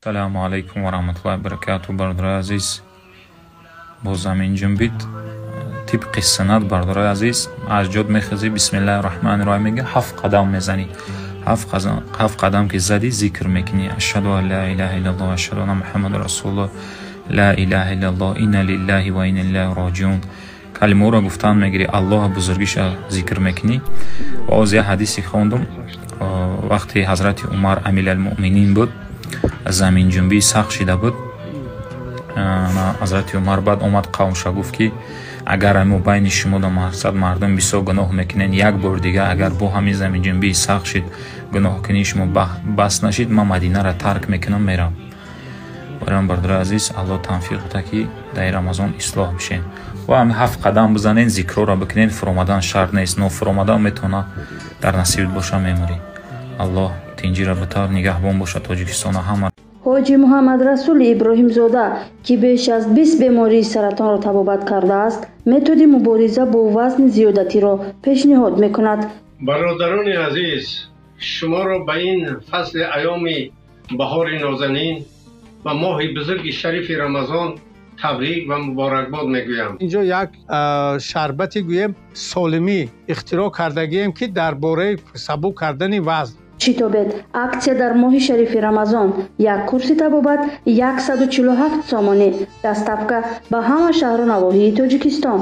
Салому алайкум ва раҳматуллоҳи баракату, бародарои азиз. Боз замин ҷунбид. Тибқи суннат, бародарои азиз, аз ҷод мехезӣ, бисмиллаҳи раҳмани раҳим мега, ҳафт қадам мезанӣ. Ҳафт қадам ки задӣ, зикр мекунӣ: ашҳаду ан ла илаҳа иллаллоҳ, ашҳаду анна муҳаммадан расулуллоҳ, ла илаҳа иллаллоҳ, инна лиллаҳи ва инна илайҳи роҷиун. Калимаҳоро гуфтан мегирӣ, Аллоҳ бузургиша зикр мекунӣ. Ва оз як ҳадисе хондум, вақте ҳазрати Умар амиралмуъминин буд, заминҷунбии сахт шида буд. Ҳазрати Умар баъд омад, қавмша гуфт, ки агар мо байни шумо да мақсад мардум бисёр гуноҳ мекунед, як бор дига агар бо ҳамин заминҷунбии сахт шид, гуноҳкунии шумо бас нашид, ман Мадинаро тарк мекунам, мерам. Барои бародари азиз, Аллоҳ тавфиқ диҳад, ки дар Рамазон ислоҳ бишем ва ҳамин ҳафт қадам бизанед, зикрҳоро бикунед. Фуромадан шарт нест, нофуромадан метавона, дар насибат боша, мемурӣ. Аллоҳ тинҷиро битар, нигаҳбон бошад Тоҷикистона ҳама. Ҳоҷи Муҳаммадрасул Иброҳимзода, ки беш аз 20 бемории саратонро табобат кардааст, методи мубориза бо вазни зиёдатиро пешниҳод мекунад. Бародарони азиз, шуморо ба ин фасли айёми баҳори нозанин ва моҳи бузурги шарифи Рамазон табрик ва муборакбод мегӯям. Инҷо як шарбати, гӯем, солимӣ ихтироъ кардагием, ки дар бораи сабук кардани вазн. Шитобед, аксия дар моҳи шарифи Рамазон: як курси табобат 147 сомонӣ, доставка ба ҳама шаҳру навоҳии Тоҷикистон.